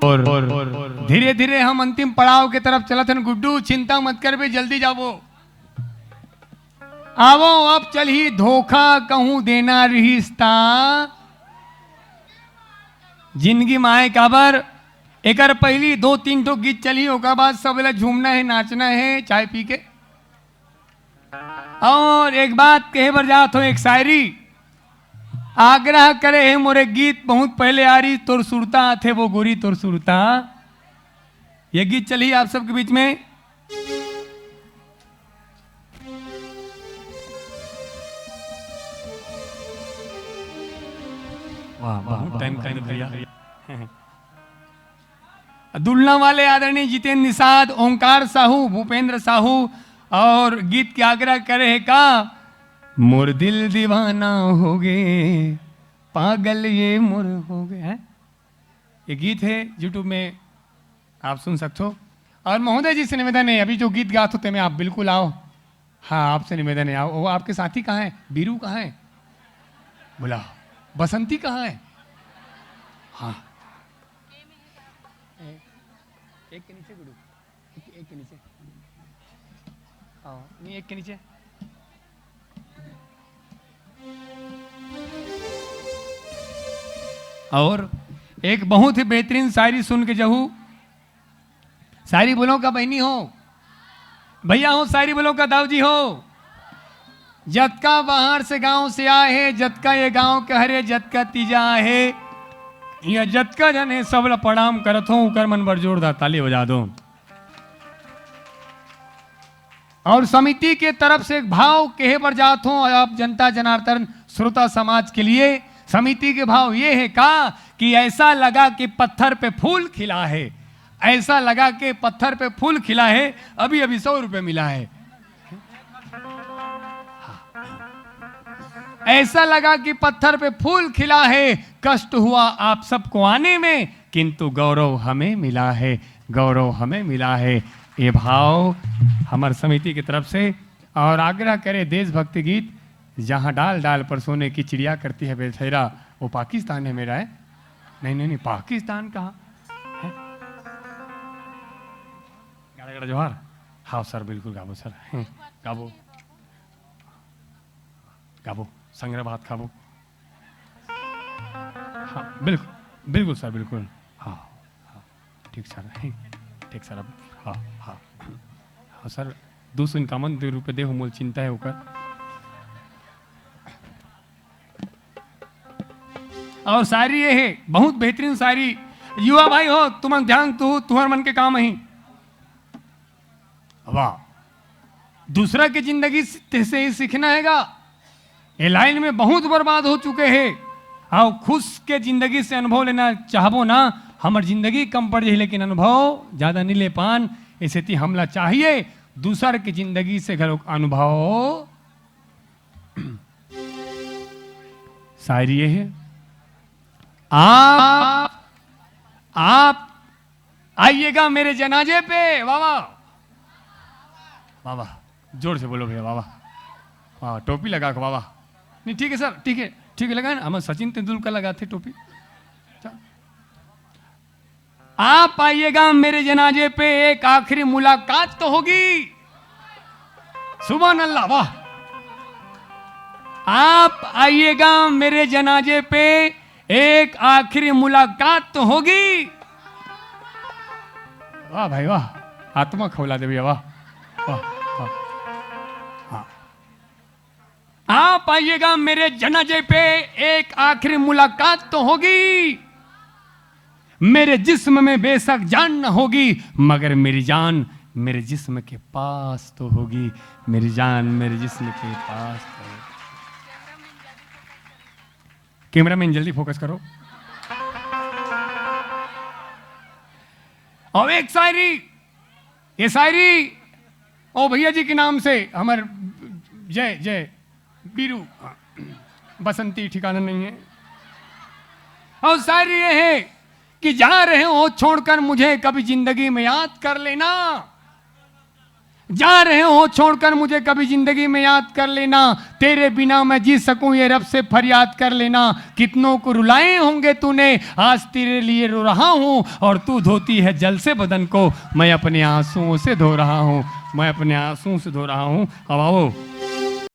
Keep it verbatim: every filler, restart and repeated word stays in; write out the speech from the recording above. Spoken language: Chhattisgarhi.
और धीरे-धीरे हम अंतिम पड़ाव के तरफ चलत हन। गुड्डू, चिंता मत करबे, जल्दी जाबो। आवो, अब चलही धोखा कहूँ देना रिहिस ता। जिंदगी म आए काबर, एकर पहिली दो तीन ठो गीत चलही, ओकर बाद सब ला झूमना हे, नाचना हे, चाय पी के। और एक बात कहे बर जात हो, एक शायरी। आग्रह करे हे मोरे गीत बहुत पहले आ रही, तोर सुरता आथे वो गोरी तोर सुरता। ये गीत चली आप सबके बीच में। वाह, बहुत टाइम खाइन भैया। दुलना वाले आदरणीय जितेंद्र निषाद, ओंकार साहू, भूपेंद्र साहू और गीत के आग्रह करे हे का, मोर दिल दीवाना हो गे, पागल ये मोर हो गे, हैं? ये गीत हे, YouTube में आप सुन सकते हो। और महोदय जी से निवेदन हे, अभी जो गीत गात हो, तेमे आप बिल्कुल आओ। हाँ, आपसे निवेदन हे, आओ। वो आपके साथी कहाँ हे? बीरू कहाँ हे? बुलाओ। बसंती कहाँ हे? हाँ। ए-, एक के नीचे गुडू, एक, एक के नीचे। हाँ, नहीं, एक के नीचे। और एक बहुत ही बेहतरीन शायरी सुन के जहू। शायरी बोलो का बहनी हो, भैया हो, शायरी बोलो का दाऊ जी हो। जतका बाहर से गांव से आए हे, जतका ये गांव के हरे, जतका तीजा आए हे, या जतका जन हे, सब ला प्रणाम करत हो, उकर मन बर जोरदार ताली बजा दो। और समिति के तरफ से एक भाव कहे बर जात हो, आप जनता जनार्दन श्रोता समाज के लिए समिति के भाव ये हे का कि ऐसा लगा कि पत्थर पे फूल खिला है, ऐसा लगा कि पत्थर पे फूल खिला है, अभी अभी सौ रुपये मिला है। ऐसा लगा कि पत्थर पे फूल खिला है, कष्ट हुआ आप सबको आने में, किंतु गौरव हमें मिला है, गौरव हमें मिला है। ये भाव हमर समिति की तरफ से। और आग्रह करे देशभक्ति गीत, जहाँ डाल डाल पर सोने की चिड़िया करती है बेसहारा, वो पाकिस्तान है मेरा, है? नहीं, नहीं, नहीं, पाकिस्तान कहाँ है? गड़ा गड़ा जोहार। हाँ सर, बिल्कुल गाबो सर, हैं, गाबो। गाबो, संग रह भात खाबो। हाँ, बिल्कुल, बिल्कुल सर, बिल्कुल। हाँ, हाँ, ठीक सर, ठीक सर, अब, हाँ, हाँ। हाँ सर, दो सौ इक्यावन रुपये दे हो, मोल चिंता है ओकर। और शायरी ये हे, बहुत बेहतरीन शायरी। युवा भाई हो, तुमन ध्यान तू, तुहर मन के काम ही। वाह, दूसरा के जिंदगी से से ही सीखना हैगा। ये लाइन में बहुत बर्बाद हो चुके हैं। आओ, खुश के जिंदगी से अनुभव लेना चाहबो ना, हमर जिंदगी कम पड़ जाही, लेकिन अनुभव ज्यादा नहीं ले पान। इसे ती हमला चाहिए दूसर के जिंदगी से घलो अनुभव। शायरी ये है, आप, आप आइएगा मेरे जनाजे पे। वाह वाह, वाह वाह, जोर से बोलो भैया, वाह वाह, वाह, टोपी लगा के, वाह वाह। नहीं, ठीक है सर, ठीक है, ठीक है, लगा ना, हम सचिन तेंदुलकर लगाते टोपी। अच्छा। आप आइएगा मेरे जनाजे पे, एक आखिरी मुलाकात तो होगी। सुबह अल्लाह, वाह। आप आइएगा मेरे जनाजे पे, एक आखिरी मुलाकात तो होगी। वाह भाई वाह, आत्मा खौला दे भैया, वाह, वाह, वाह। हाँ। आप आइएगा मेरे जनाजे पे, एक आखिरी मुलाकात तो होगी। मेरे जिस्म में बेशक जान न होगी, मगर मेरी जान मेरे जिस्म के पास तो होगी। मेरी जान मेरे जिस्म के पास तो होगी। कैमरामैन, जल्दी फोकस करो। और एक शायरी, ये शायरी ओ भैया जी के नाम से, हमर जय जय बीरू, हाँ, बसंती ठिकाना नहीं है। और शायरी ये है कि जा रहे हो छोड़कर मुझे, कभी जिंदगी में याद कर लेना। जा रहे हो छोड़कर मुझे, कभी जिंदगी में याद कर लेना। तेरे बिना मैं जी सकूं, ये रब से फरियाद कर लेना। कितनों को रुलाए होंगे तूने, आज तेरे लिए रो रहा हूँ। और तू धोती है जल से बदन को, मैं अपने आंसुओं से धो रहा हूँ, मैं अपने आंसुओं से धो रहा हूँ। अब आओ,